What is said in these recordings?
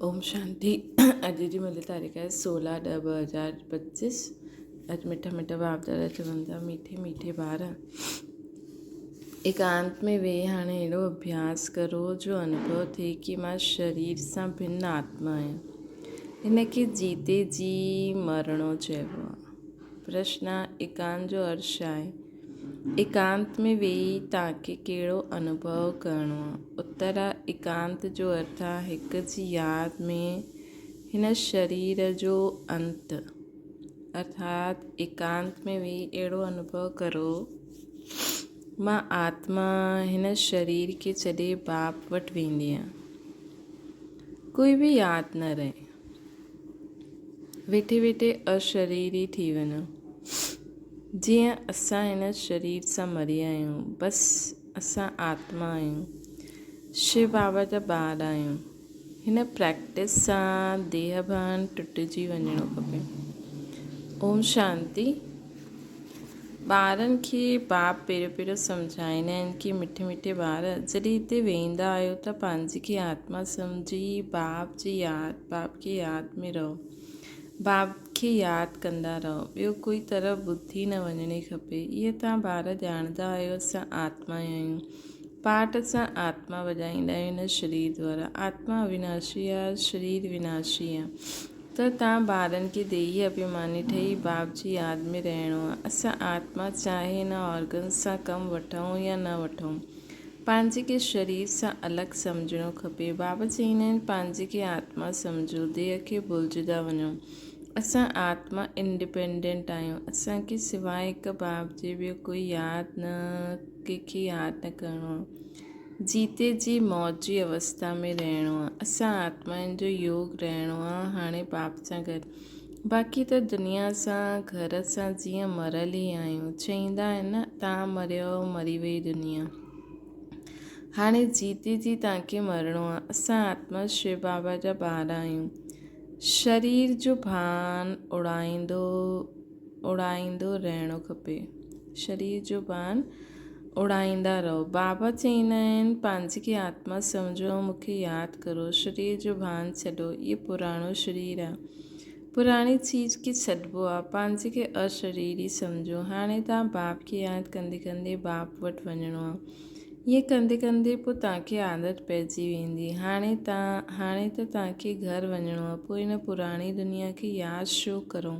اوم شانتي اڄ جي ملي تاريخ آهي سولهه ڏهه 2025. اڄ مٺا مٺا باپ دادا چون ٿا، ميٺي ميٺي ٻار، ايڪانت ۾ ويهي هاڻي اهڙو اڀياس ڪرو جو انوڀو ٿئي ڪي مان شرير سان ڀن آتما آهيان. هن کي جيتي جي مرڻو چئبو آهي. پرشن، ايڪانت جو ارٿ ڇا آهي؟ ايڪانت ۾ ويهي توهان کي ڪهڙو انوڀو ڪرڻو آهي؟ اتر، ايڪانت جو ارٿ آهي هڪ جي ياد ۾ هن شرير جو انت. ارٿات ايڪانت ۾ ويهي اهڙو انوڀو ڪرو، مان آتما هن شرير کي ڇڏي باپ وٽ ويندي آهيان. ڪوئي به ياد نه رهي. ويٺي ويٺي اشريري ٿي وڃو. جيئن اسان هن شرير سان مري آهيون، بس اسان آتما آهيون، شو بابا جا ٻار آهيون. هن پريڪٽس سان ديهه ڀان ٽٽجي وڃڻو کپي. اوم شانتي. ٻارن کي باپ پهريون پهريون سمجهائيندا آهن ڪي مٺي مٺي ٻار جڏهن هتي ويهندا آهيو ته پنهنجي کي آتما سمجهي باپ جي ياد باپ کي ياد ۾ رهو باپ کي ياد ڪندا رهو ٻيو ڪوئي طرف ٻڌي نه وڃڻي کپي اهي توهان ٻار ڄاڻندا آهيو اسان آتما آهيون پاٺ اسان آتما وڄائيندا آهيون نه شرير دوارا آتما اويناشي آهي شرير وناشي آهي ته تان ٻارن کي ديهي اڀيماني ٺهي باپ جي ياد ۾ رهڻو آ. اسان آتما چاهي هن آرگنز سان ڪم وٺون يا نه وٺون، پنهنجي کي شرير سان الڳ سمجهڻو کپي. بابا چئيندا آهن پنهنجي کي آتما سمجهو، ديهه کي ڀلجدا وڃو. اسان آتما انڊيپينڊنٽ آهيون. اسان کي سواء هڪ باپ جي ٻيو ڪوئي ياد نه ڪنهن کي ياد نه ڪرڻو آ. جيتي جي موت جي اوستا ۾ رهڻو آ. اسان آتمائن جو يوگ رهڻو آ هاڻي باپ سان گڏ. باقي ته دنيا سان گهر سان جيئن مرل ئي آهيون. چئيندا آهن نه تان مريو مري وئي دنيا. هاڻي جيتي جي تان کي مرڻو آ. اسان آتما شو بابا جا ٻار آهيون. شرير جو ڀان اڙائيندو اڙائيندو رهڻو کپي. شرير جو ڀان اڙائيندا رهو. بابا چئيندا آهن، پنهنجي کي آتما سمجهو ۽ مون کي ياد ڪرو. شرير جو ڀان ڇڏو. اهو پراڻو شرير آهي. پراڻي چيز کي ڇڏبو آهي. پنهنجي کي اشريري سمجهو. هاڻي توهان باپ کي ياد ڪندي ڪندي باپ وٽ وڃڻو آهي. ائين ڪندي ڪندي پوء توهان کي عادت پئجي ويندي. هاڻي توهان هاڻي ته توهان کي گهر وڃڻو آهي. پوء هن پراڻي دنيا کي ياد ڇو ڪرون؟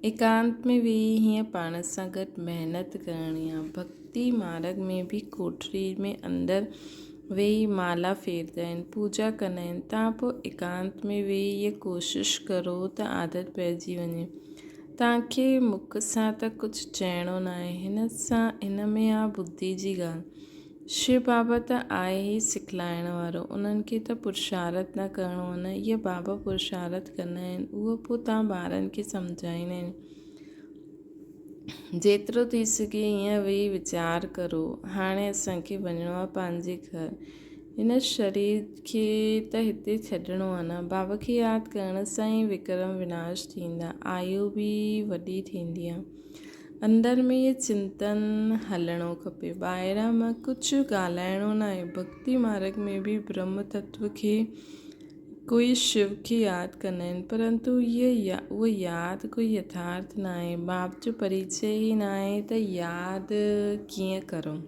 ايڪانت ۾ ويهي هيئن پاڻ سان گڏ محنت ڪرڻي آ. ڀڳتي مارڳ ۾ به ڪوٺڙي ۾ اندر ويهي مالا ڦيردا آهن، پوڄا ڪندا آهن. تان پوء ايڪانت ۾ ويهي هيء ڪوشش ڪرو ته عادت پئجي وڃي. تان کي مک سان ته ڪجهه چئڻو ناهي. هن سان هن ۾ آ ٻڌي جي ڳالهه. شو بابا ته آهي ئي سکلائڻ وارو، انهن کي ته پرشارٿ نه ڪرڻو آهي نه، اهي بابا پرشارٿ ڪندا آهن، اهو پوء توهان ٻارن کي سمجهائيندا آهن. جيترو ٿي سگهي ائين ويهي ويچار ڪرو، هاڻي اسان کي وڃڻو آهي پنهنجي گهر، هن شرير کي ته هتي ڇڏڻو آهي نه. بابا کي ياد ڪرڻ سان ئي وڪرم وناش ٿيندا، آيو به وڏي ٿيندي آهي. اندر ۾ اهي چنتن هلڻو کپي. ٻاهران مان ڪجهه ڳالهائڻو ناهي. ڀڳتي مارڳ ۾ به برهم تتو کي ڪوئي شو کي ياد ڪندا آهن، پرنتو اهو ياد ڪوئي يٿارٿ ناهي. باپ جو پريچي ئي ناهي ته ياد ڪيئن ڪرون.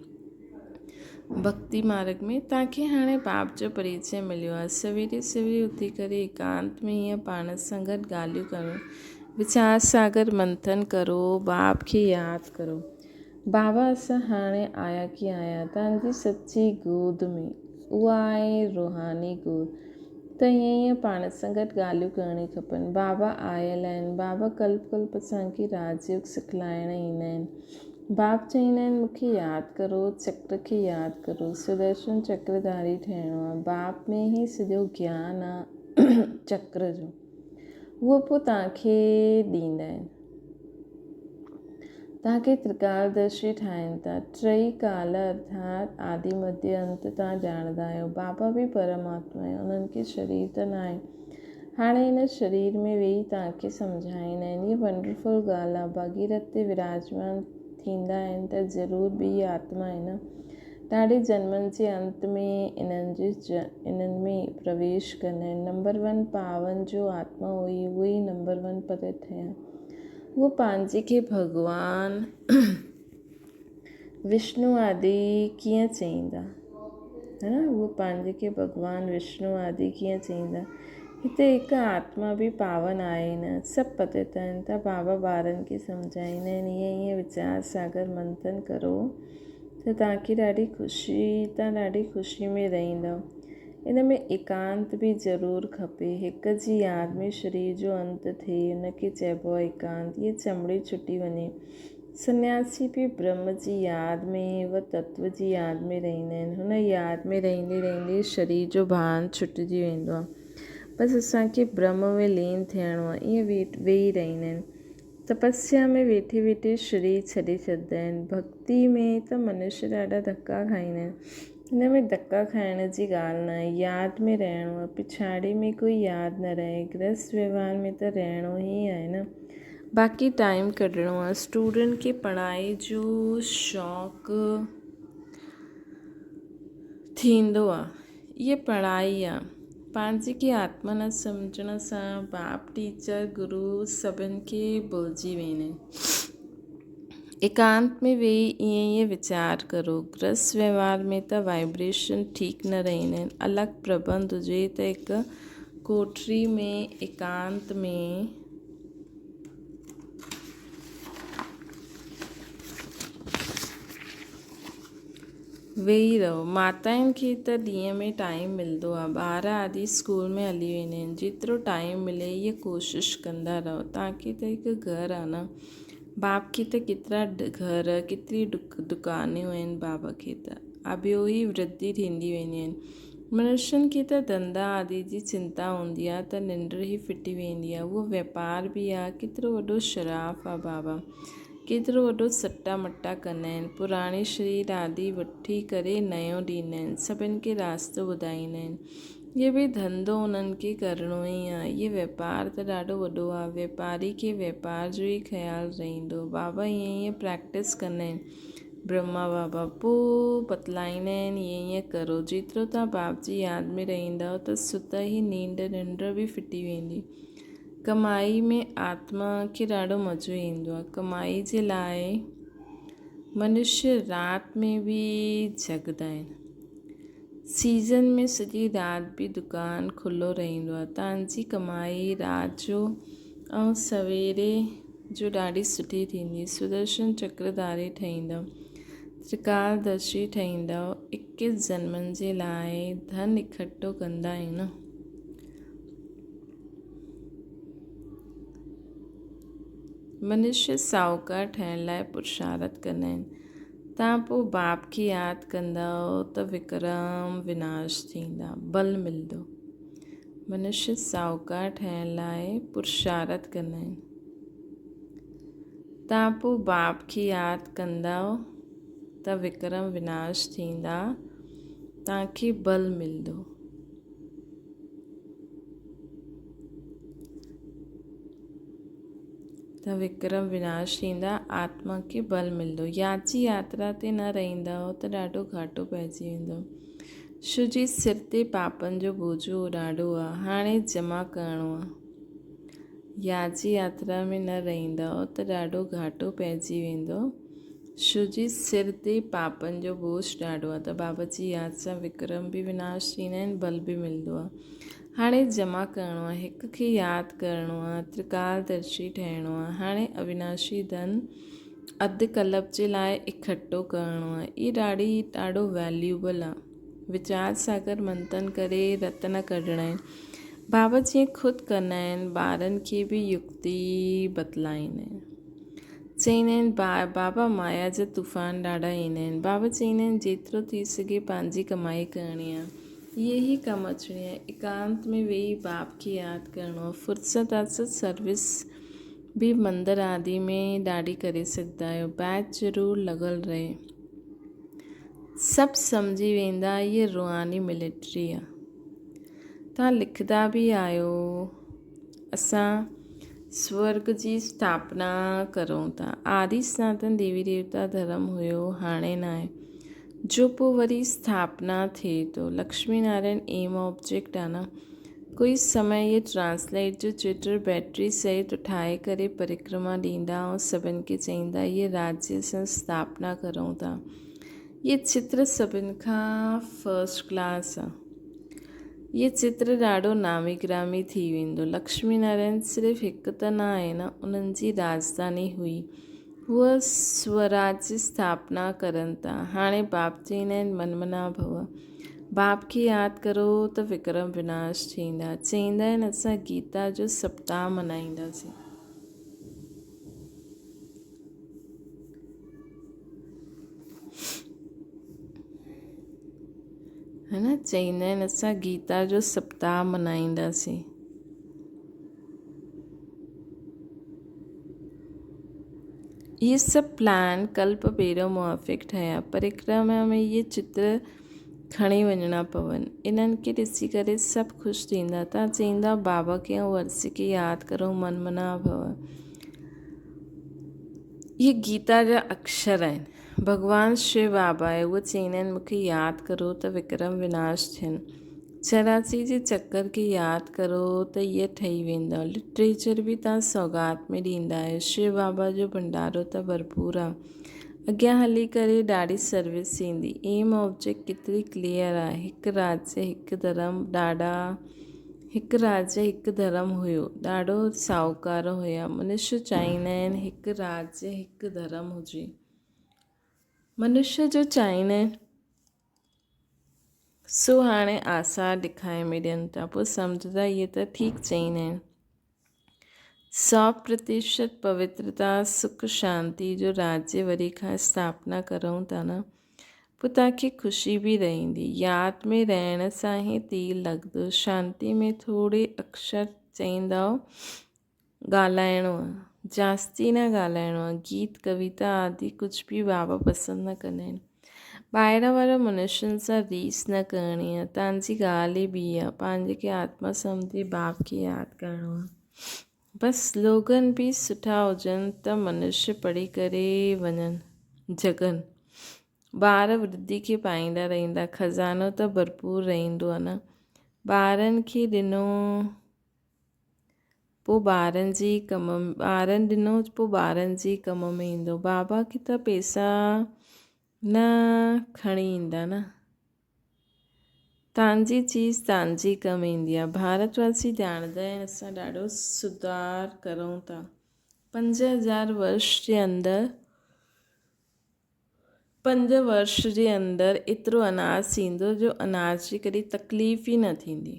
ڀڳتي مارڳ ۾ توهان کي هاڻي باپ جو پريچي مليو آهي. سويري سويري اٿي ڪري ايڪانت ۾ ائين پاڻ سان گڏ ڳالهيون ڪرڻ. ويچار ساگر منٿن ڪرو، باپ کي ياد ڪرو. بابا اسان هاڻي آيا ڪي آهيان تنهنجي جي سچي گود ۾، اها آهي روحاني گود. ته ائين ائين پاڻ سان گڏ ڳالهيون ڪرڻيون کپن. بابا آيل آهن. بابا ڪلپ ڪلپ اسان کي راجيوگ سکلائڻ ايندا آهن. باپ چئيندا آهن مون کي ياد ڪرو، چڪر کي ياد ڪرو. سدرشن چڪرڌاري ٺهڻو آهي. باپ ۾ ئي سڄو گيان آهي چڪر جو. اهو پوء توهان کي ڏيندا آهن. توهان کي ترڪالدرشي ٺاهين ٿا. ٽئي ڪال ارٿات آدي مڌيه انت توهان ڄاڻندا آهيو. بابا به پرماتما آهي. انهن کي شرير ته ناهي. هاڻي هن شرير ۾ ويهي توهان کي سمجهائيندا آهن. هيء ونڊرفل ڳالهه آهي. ڀاڳيرٿ تي وراجمان ٿيندا آهن ته ضرور ٻي آتما آهي نه. ڏاڍي جنمن جي انت ۾ انهن جي انهن ۾ پرويش ڪندا آهن. نمبر ون پاون جو آتما هئي اهو ئي نمبر ون پتت ٿيا. اهو پنهنجي کي ڀڳوان وشنو آدي ڪيئن چئيندا؟ ها نه اهو پنهنجي کي ڀڳوان وشنو آدي ڪيئن چئيندا؟ هتي هڪ آتما به پاون آهي نه سڀ پتت آهن ته بابا ٻارن کي سمجهائيندا آهن ائين ائين ويچار ساگر منٿن ڪرو ته توهان کي ڏاڍي خوشي توهان ڏاڍي خوشي ۾ رهندؤ. ان ۾ ايڪانت به ضرور کپي. هڪ جي ياد ۾ شرير جو انت ٿئي، ان کي چئبو آهي ايڪانت. هيء چمڙي ڇٽي وڃي. سنياسي به برهم جي ياد ۾ و تتو جي ياد ۾ رهندا آهن. هن ياد ۾ رهندي رهندي شرير جو ڀان ڇٽجي ويندو آهي. بس اسان کي برهم ۾ لين ٿيڻو آهي. ائين ويهي رهندا آهن. تپسيا ۾ ويٺي ويٺي شرير ڇڏي ڇڏدا آهن. ڀڳتي ۾ ته منشيه ڏاڍا ڌڪا کائيندا آهن. هن ۾ ڌڪا کائڻ جي ڳالهه نه آهي. ياد ۾ رهڻو آهي. پڇاڙي ۾ ڪوئي ياد نه رهي. گرهست ويوهار ۾ ته رهڻو ئي آهي نه. باقي ٽائيم ڪڍڻو آهي. اسٽوڊنٽ کي پڙهائي جو شوق ٿيندو آهي. هيء پڙهائي آ. پنهنجي کي آتما نه سمجهڻ سان باپ، ٽيچر، گرو سڀن کي ڀلجي ويندا آهن. ايڪانت ۾ ويهي ائين ائين ويچار ڪرو. گرهست وهنوار ۾ ته وائبريشن ٺيڪ نه رهندا آهن. الڳ پرٻنڌ هجي ته هڪ ڪوٺڙي ۾ ايڪانت ۾. ويهي رهو. ماتائن کي ته ڏينهن ۾ ٽائيم ملندو آ. ٻار آدي اسڪول ۾ هلي ويندا آهن. جيترو ٽائيم ملي هيء ڪوشش ڪندا رهو. توهان کي ته هڪ گهر آ نه. باپ کي ته ڪيترا گهر، ڪيتري دڪانيون آهن بابا کي ته. ٻيو هي ورڌي ٿيندي ويندي آهن. منشين کي ته ڌنڌا آدي جي چنتا هوندي آ ته ننڊ ئي ڦٽي ويندي آ. اهو ويپار به آ. ڪيترو وڏو شراف آ بابا. ڪيترو وڏو سٽا مٽا ڪندا آهن. پراڻي شرير آدي وٺي ڪري نيو ڏيندا آهن. سڀن کي راستو ٻڌائيندا آهن. اهي به ڌنڌو انهن کي ڪرڻو ئي آهي. اهي ويپار ته ڏاڍو وڏو آهي. ويپاري کي ويپار جو ئي خيال رهندو. بابا ائين ائين پريڪٽس ڪندا آهن. برهما بابا پوء بتلائيندا آهن ائين ائين ڪرو. جيترو توهان باپ جي ياد ۾ رهندؤ ته ست ئي نينڍ ننڊ به ڦٽي ويندي. ڪمائي ۾ آتما کي ڏاڍو مزو ايندو آهي. ڪمائي جي لاء منشيه رات ۾ به جڳندا آهن. سيزن ۾ سڄي رات به دڪان کلو رهندو آهي. تان جي ڪمائي رات جو ۽ سويري جو ڏاڍي سٺي ٿيندي. سدرشن چڪرڌاري ٺهيندؤ. ترڪالدرشي ٺهيندؤ. اڪيس جنمن جي لاء ڌن اڪٺو ڪندا آهيون نه. منشيه ساهوڪار ٺهڻ لاء پرشارٿ ڪندا آهن. تان پوء باپ کي ياد ڪندؤ ته وڪرم وناش ٿيندا، بل ملندو. منشيه ساهوڪار ٺهڻ لاء پرشارٿ ڪندا آهن. تان پوء باپ کي ياد ڪندؤ ته وڪرم وناش ٿيندا، تان کي بل ملندو. ته وڪرم وناش ٿيندا، آتما کي بل ملندو. ياد جي ياترا تي نه رهندؤ ته ڏاڍو گهاٽو پئجي ويندو. شو جي سر تي پاپن جو بوجهو ڏاڍو آ، هاڻي جمع ڪرڻو آ. ياد جي ياترا ۾ نه رهندؤ ته ڏاڍو گهاٽو پئجي ويندو. شو جي سر تي پاپن جو بوجھ ڏاڍو آ ته بابا جي ياد سان وڪرم به وناش ٿيندا آهن بل به ملندو آ. هاڻي جمع ڪرڻو آ، هڪ کي ياد ڪرڻو آ، ترڪال درشي ٺهڻو آ. هاڻي اويناشي ڌن اڌ ڪلپ جي لاء اڪٺو ڪرڻو آ. هي ڏاڍي ڏاڍو ويليوبل آ. ويچار ساگر منٿن ڪري رتن ڪڍڻا آهن. بابا جيئن خود ڪندا آهن ٻارن کي به يڪتي بتلائيندا آهن. چئيندا آهن، بابا مايا جا طوفان ڏاڍا ايندا آهن. بابا چئيندا آهن، جيترو ٿي سگهي پنهنجي ڪمائي ڪرڻي آهي. اهي ئي ڪم اچڻي آهي. ايڪانت ۾ ويهي باپ کي ياد ڪرڻو آهي. فرصت آهي ته سروس به مندر آدي ۾ ڏاڍي ڪري سگهندا آهيو. بيچ ضرور لڳل رهي. سڀ سمجهي ويندا هيء روحاني ملٽري آهي. توهان لکندا به آهيو. اسان سورڳ جي اسٿاپنا ڪرون ٿا. آدي سناتن ديوي ديوتا ڌرم هيو، هاڻي ناهي. جو پوء وري اسٿاپنا ٿئي ٿو. لڪشمي نارائڻ ايم آبجيڪٽ آ نه. ڪوئي سمي اهي ٽرانسليٽ جو چٽر بيٽري سهت اٺائي ڪري پرڪرما ڏيندا ۽ سڀن کي چئيندا اهي راجيه سان اسٿاپنا ڪرون ٿا. اهي چتر سڀن کان فرسٽ ڪلاس آ. اهي چتر ڏاڍو نامي گرامي ٿي ويندو. لڪشمي نارائڻ صرف هڪ ته نه آهي نه، انهن جي راڄڌاني هئي. هوء سوراج جي اسٿاپنا ڪرن ٿا. هاڻي باپ چئيندا آهن من منا ڀو. باپ کي ياد ڪرو ته وڪرم وناش ٿيندا. چئيندا آهن اسان گيتا جو سپتاهه ملهائينداسين. ها نه چئيندا آهن اسان گيتا جو سپتاهه ملهائينداسين. اهي سڀ پلان ڪلپ ڀيرو موافق ٺهيا. پرڪرما ۾ اهي چتر کڻي وڃڻا پون. انهن کي ڏسي ڪري سڀ خوش ٿيندا. تان چئيندا بابا کي ۽ ورثي کي ياد ڪرو من منا ڀو. اهي گيتا جا اڪشر آهن. ڀڳوان شو بابا آهي. اهي چئيندا آهن مون کي ياد ڪرو ته وڪرم وناش ٿين. 84 جي چڪر کي ياد ڪرو ته اهي ٺهي ويندؤ. لٽريچر به توهان سوغات ۾ ڏيندا آهيو. شو بابا جو ڀنڊارو ته ڀرپور آ. اڳيان هلي ڪري ڏاڍي سروس ٿيندي. ايم آبجيڪٽ ڪيتري ڪليئر آ. هڪ راجيه هڪ ڌرم ڏاڍا هڪ راجيه هڪ ڌرم هيو. ڏاڍو ساهوڪار هيا. منشي چاهيندا آهن هڪ راجيه هڪ ڌرم هجي. منشي جو چاهيندا آهن. سو هاڻي آثار ڏکائي ۾ ڏين ٿا. پوء سمجهندا اهي ته ٺيڪ چئيندا آهن. 100% پوترتا، سک شانتي جو راجيه وري کان اسٿاپنا ڪرون ٿا نه. پوء توهان کي خوشي به رهندي. ياد ۾ رهڻ سان ئي تيل لڳندو. شانتي ۾ ٿوري اڪشر چئيندؤ ڳالهائڻو آ، جاستي نه ڳالهائڻو آ، گيت، ڪويتا آدي ڪجهه به بابا پسند نه ڪندا آهن. ٻاهران وارن منشين سان ريس نه ڪرڻي آ، تان جي ڳالهه ئي ٻي آ، پنهنجي کي آتما سمجهي باپ کي ياد ڪرڻو آ. بس سلوگن به سٺا هجن ته منشي پڙهي ڪري وڃن جڳن. ٻار ورڌي کي پائيندا رهندا، خزانو ته ڀرپور رهندو آ نه. ٻارن کي ڏنو. پوء ٻارن جي ڪم ٻارن ڏنو پوء ٻارن جي ڪم ۾ ايندو. بابا کي ته پئسا نه کڻي ايندا نه. تانجي چيز تانجي ڪم ايندي آ. ڀارت واسي ڄاڻندا آهن اسان ڏاڍو سڌار ڪرون ٿا. 5000 ورش جي اندر پنج ورش جي اندر ايترو اناج ٿيندو جو اناج جي ڪڏهن تڪليف ئي نه ٿيندي.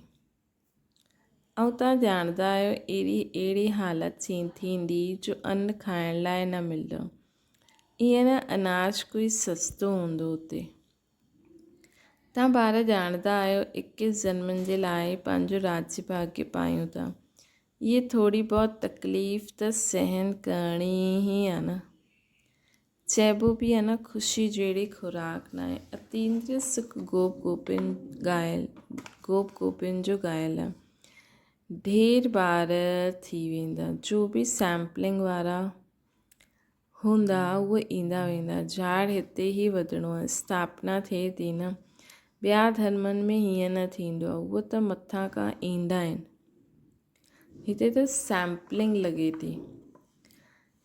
۽ توهان ڄاڻندا آهيو اهڙي اهڙي حالت ٿيندي جو ان کائڻ لاء نه ملندو. ائين نه اناج ڪوئي سستو هوندو اتي. توهان ٻار ڄاڻندا آهيو اڪيس جنمن جي لاء پنهنجو راجيه ڀاڳيه پايون ٿا. اهي ٿوري بهت تڪليف ته سهن ڪرڻي ئي آهي نه. چئبو به آهي نه خوشي جهڙي خوراڪ ناهي. اتيندريه سک گوپ گوپين ڳايل گوپ گوپين جو ڳايل آهي. ڍير ٻار ٿي ويندا جو به سيمپلنگ وارا هوندا اهي ايندا ويندا. جھاڙ هتي ئي وڌڻو آهي. اسٿاپنا ٿئي ٿي نه. ٻيا ڌرمن ۾ هيئن نه ٿيندو آهي. اهي ته مٿان کان ايندا آهن. هتي ته سيمپلنگ لڳي ٿي.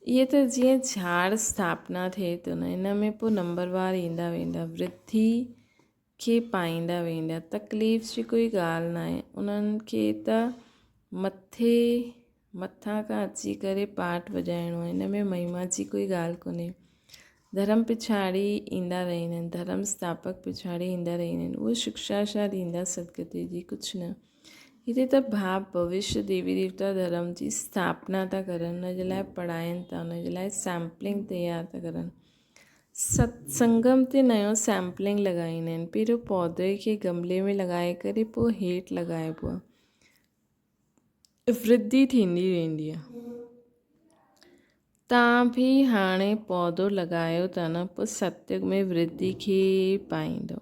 اهي ته جيئن جھاڙ اسٿاپنا ٿئي ٿو نه ان ۾ پوء نمبر وار ايندا ويندا ورڌي کي پائيندا ويندا تڪليف جي ڪوئي ڳالهه ناهي انهن کي ته مٿي مٿان کان اچي ڪري پاٺ وڄائڻو آهي ان ۾ مهما جي ڪوئي ڳالهه ڪونهي ڌرم پڇاڙي ايندا رهندا آهن ڌرم اسٿاپڪ پڇاڙي ايندا رهندا آهن اهي شڪشا ڇا ڏيندا سدگتي جي ڪجهه نه هتي ته ڀاء ڀوشيه ديوي ديوتا ڌرم جي اسٿاپنا ٿا ڪرن ان جي لاء پڙهائين ٿا ان جي لاء سيمپلنگ تيار ٿا ڪرن ست سنگم تي نيو سيمپلنگ لڳائيندا آهن پهريون پودي کي گملي ۾ لڳائي ڪري پوء هيٺ لڳائبو آهي ورڌي ٿيندي ويندي آهي تان به هاڻي پودو لڳايو ٿا نه پوء ستيگ ۾ ورڌي کي پائيندو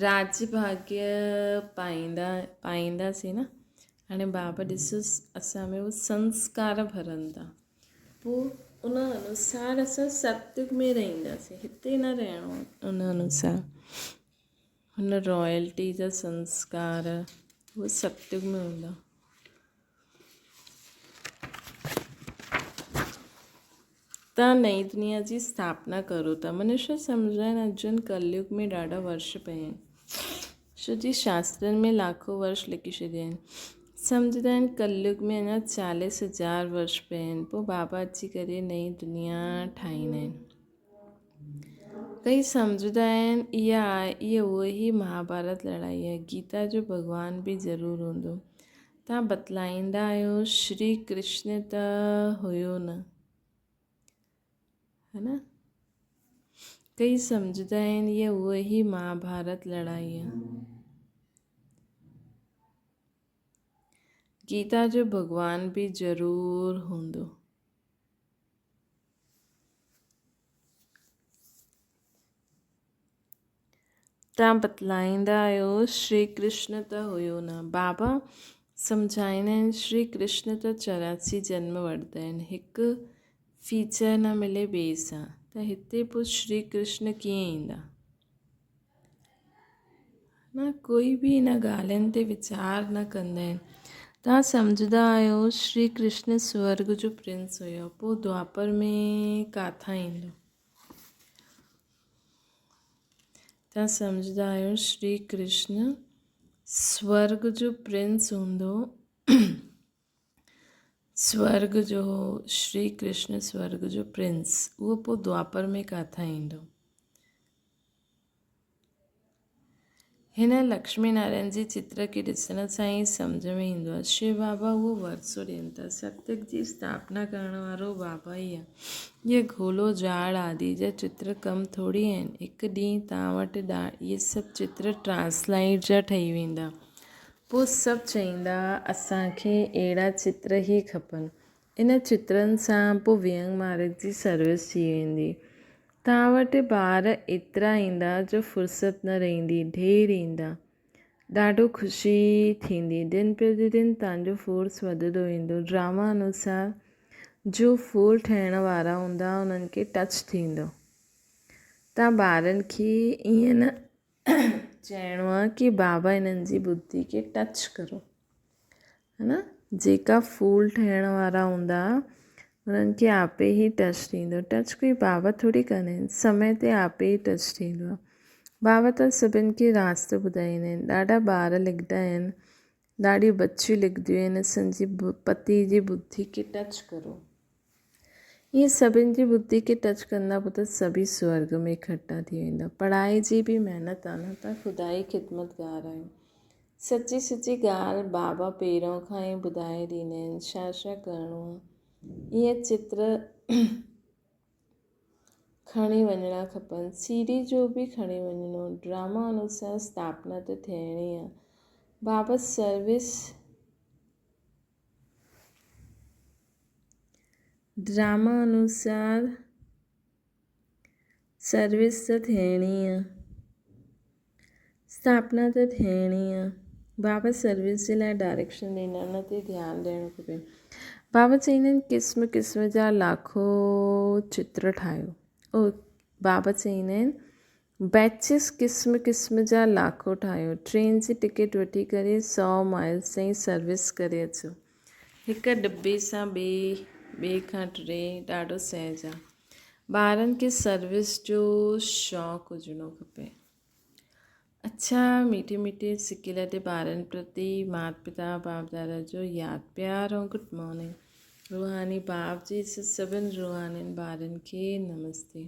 راڄ ڀاڳيه پائيندا پائينداسين نه هاڻي بابا ڏسو اسان ۾ اهو سنسڪار ڀرن ٿا پوء ان انوسار اسان ستيگ ۾ رهنداسين، هتي نه رهڻو آهي. ان انوسار هن رائلٽي جا سنسڪار اهي ستيگ ۾ هوندا. تان نئين دنيا جي اسٿاپنا ڪرو ٿا. منشيء سمجهندا آهن ارجن ڪليگ ۾ ڏاڍا ورش پيا آهن. شو جي شاسترن ۾ لاکو ورش لکي ڇڏيا آهن. سمجهندا آهن ڪليگ ۾ اڃا چاليس هزار ورش پيا آهن. پوء بابا اچي ڪري نئين دنيا ٺاهيندا آهن. ڪي سمجهندا آهن اها آهي اهو ئي مهاڀارت لڙائي آهي. گيتا جو ڀڳوان به ضرور هوندو. تان بتلائيندا آهيو شري ڪرشن ته هيو نه. ها نه ڪئي سمجهندا آهن اها اهو ئي مهاڀارت لڙائي آهي. گيتا جو ڀڳوان به ضرور هوندو. تان بتلائيندا آهيو شري ڪرشن ته هيو نه. بابا سمجهائيندا آهن شري ڪرشن ته 84 جنم وٺندا آهن هڪ فيچر نه ملي ٻئي سان ته هتي پوء شري ڪرشن ڪيئن ايندا. نه ڪوئي به ان ڳالهين تي ويچار نه ڪندا آهن. توهان سمجهندا آهيو شري ڪرشن سورڳ جو پرنس هيو پوء دوآپر ۾ ڪاٿان ايندو. توهان سمجهندا آهيو شري ڪرشن سورڳ جو پرنس هوندو سورڳ جو شري ڪرشن سورڳ جو پرنس اهو پوء دوآپر ۾ ڪاٿان ايندو. هن لڪشمي نارائڻ جي چتر کي ڏسڻ سان ئي سمجهه ۾ ايندو آهي. شو بابا اهو ورثو ڏين ٿا. ستيگ جي اسٿاپنا ڪرڻ وارو بابا ئي آهي. اهي گولو، جهاڙ آدي جا چتر ڪم ٿوري آهن. هڪ ڏينهن توهان وٽ اهي سڀ چتر ٽرانسلائيٽ جا ٺهي ويندا. پوء سڀ چئيندا اسان کي اهڙا چتر ئي کپن. ان چترن سان پوء وينگ مارگ جي سروس ٿي ويندي. توهان وٽ ٻار ايترا ايندا جو فرصت نه رهندي، ڍير ايندا. ڏاڍو خوشي ٿيندي. دن پرتي دن توهان جو فورس وڌندو ويندو. ڊراما انوسار جو ڦول ٺهڻ وارا هوندا انهن کي ٽچ ٿيندو. توهان ٻارن کي ائين نه چئڻو آهي ڪي بابا انهن جي ٻڌي کي ٽچ ڪرو. ها نه جيڪا ڦول ٺهڻ وارا هوندا انهن کي آپي ئي ٽچ ٿيندو ٽچ ڪوئي بابا ٿوري ڪندا آهن سمي تي آپي ئي ٽچ ٿيندو آهي بابا ته سڀن کي راستو ٻڌائيندا آهن ڏاڍا ٻار لکدا آهن ڏاڍيون بچيون لکنديون آهن اسان جي پتي جي ٻڌي کي ٽچ ڪرو ائين سڀن جي ٻڌي کي ٽچ ڪندا پوء ته سڀئي سورڳ ۾ اڪٺا ٿي ويندا. پڙهائي جي به محنت آ نه ته خدائي خدمتگار آهيون. سچي سچي ڳالهه بابا پهريون کان ئي ٻڌائي ڏيندا آهن ڇا ڇا ڪرڻو آ. ائين چتر کڻي وڃڻا کپن. سي ڊي جو به کڻي وڃڻو. ڊراما انوسار اسٿاپنا ته ٿيڻي آ. بابا سروس. ڊراما انوسار سروس ته ٿيڻي آ اسٿاپنا ته ٿيڻي آ بابا سروس جي لاء ڊائريڪشن ڏيندا ان تي ڌيان ڏيڻو کپي بابا چئيندا آهن قسم قسم جا لاکو چتر ٺاهيو او بابا چئيندا آهن بيچز قسم قسم جا لاکو ٺاهيو. ٽرين جي ٽڪيٽ وٺي ڪري سئو مائلز تائين سروس ڪري اچو. هڪ ڊٻي سان ٻئي، ٻئي کان ٽي، ڏاڍو سهج آ. ٻارن کي سروس جو شوق هجڻو کپي. اڇا ميٺي ميٺي سڪيلڌي ٻارن پرتي مات پتا باپ دادا جو ياد پيار ۽ گڊ مارننگ. روحاني باپ جي سڀن روحانين ٻارن کي نمستي.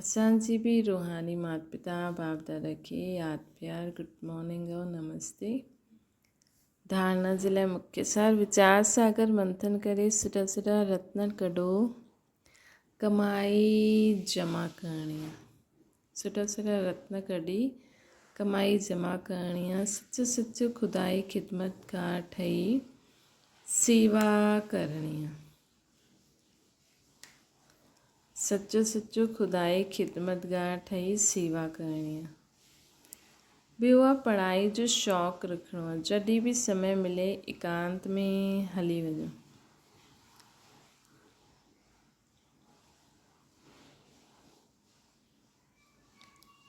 اسان جي به روحاني مات پتا باپ دادا کي ياد پيار گڊ مارننگ او نمستي. ڌارنا جي لاء مکيه سار ويچار ساگر منٿن ڪري سٺا سٺا رتن ڪڍو ڪمائي جمع ڪرڻي آ سٺا سٺا رتن ڪڍي ڪمائي جمع ڪرڻي آ سچ سچ خدائي خدمتگار ٺهي سيوا ڪرڻي آ. سچو سچو خدائي خدمتگار ٺهي سيوا ڪرڻي آ. ٻيو آ پڙهائي جو شوق رکڻو آ. جڏهن به سمي ملي ايڪانت ۾ هلي وڃو.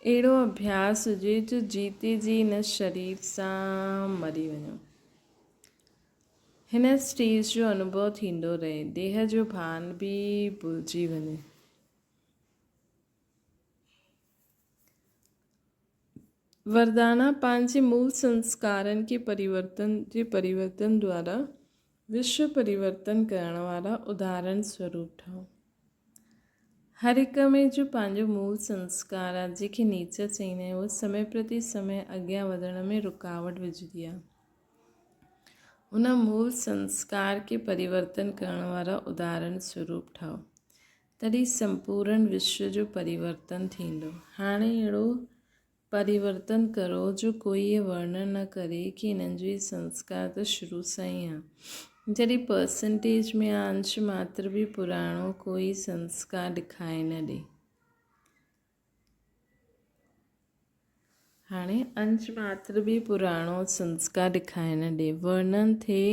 اهڙو اڀياس هجي جو جيتي جي هن شرير سان مري وڃو. هن اسٽيج جو انوڀو ٿيندو رهي، ديهه جو ڀان به ڀلجي وڃي. وردانا پنهنجي مول سنسڪارن کي پريورتن جي پريورتن دوارا وشو پريورتن ڪرڻ وارا اداهرڻ سوروپ ٺاهو. هر هڪ ۾ جو پنهنجو مول سنسڪار آهي، جنهن کي نيچر چئيندا آهيون، اهو سمي پرتي سمي اڳيان وڌڻ ۾ رڪاوٽ وجهندي آهي. ان مول سنسڪار کي پريورتن ڪرڻ وارا اداهرڻ سوروپ ٺاهو، تڏهن سمپورڻ وشو جو پريورتن ٿيندو. هاڻي اهڙو پريورتن ڪرو جو ڪوئي اهي ورڻن نه ڪري ڪي انهن جو هي سنسڪار ته شروع سان ئي آ. جڏهن پرسنٽيج ۾ يا انش ماتر به پراڻو ڪوئي سنسڪار ڏکائي نه ڏي. هاڻي انش ماتر به پراڻو سنسڪار ڏکائي نه ڏي. ورڻن ٿئي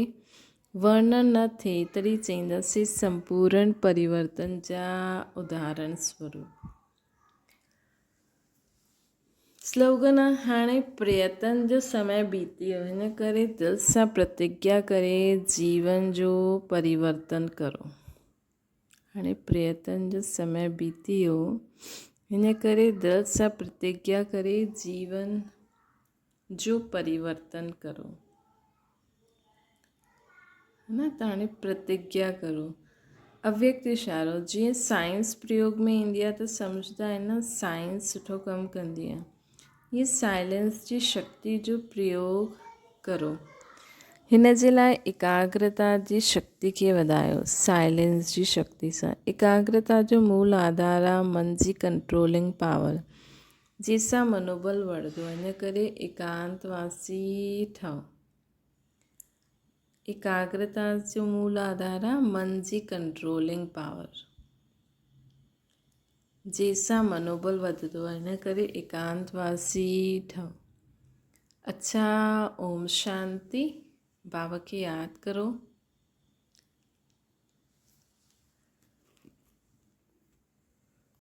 ورڻن نه ٿئي تڏهن چئينداسين سمپورڻ پريورتن جا اداهرڻ سوروپ. سلوگن، هاڻي پريتن جو سمي بيتي ويو، ان ڪري دل سان پرتگيا ڪري جيون جو پريورتن ڪرو. هاڻي پريتن جو سمي بيتي ويو، ان ڪري دل سان پرتگيا ڪري جيون جو پريورتن ڪرو. نه ته هاڻي پرتگيا ڪرو. اويڪت اشارو، جيئن سائنس پريوگ ۾ ايندي آهي ته سمجهندا آهن نه سائنس سٺو ڪم ڪندي آهي. هي سائلنس جي شڪتي جو پريوگ ڪرو. هن جي لاء ايڪاگرتا جي شڪتي کي وڌايو. سائلنس جي شڪتي سان ايڪاگرتا جو مول آڌار آهي من جي ڪنٽرولنگ پاور، جنهن سان منوبل وڙهندو آهي. ان ڪري ايڪانت واسي ٺهو. ايڪاگرتا جو مول آڌار آ من جي ڪنٽرولنگ پاور، جنهن سان منوبل وڌندو آ، ان ڪري ايڪانت واسي ٺهو. اڇا اوم شانتي. بابا کي ياد ڪرو.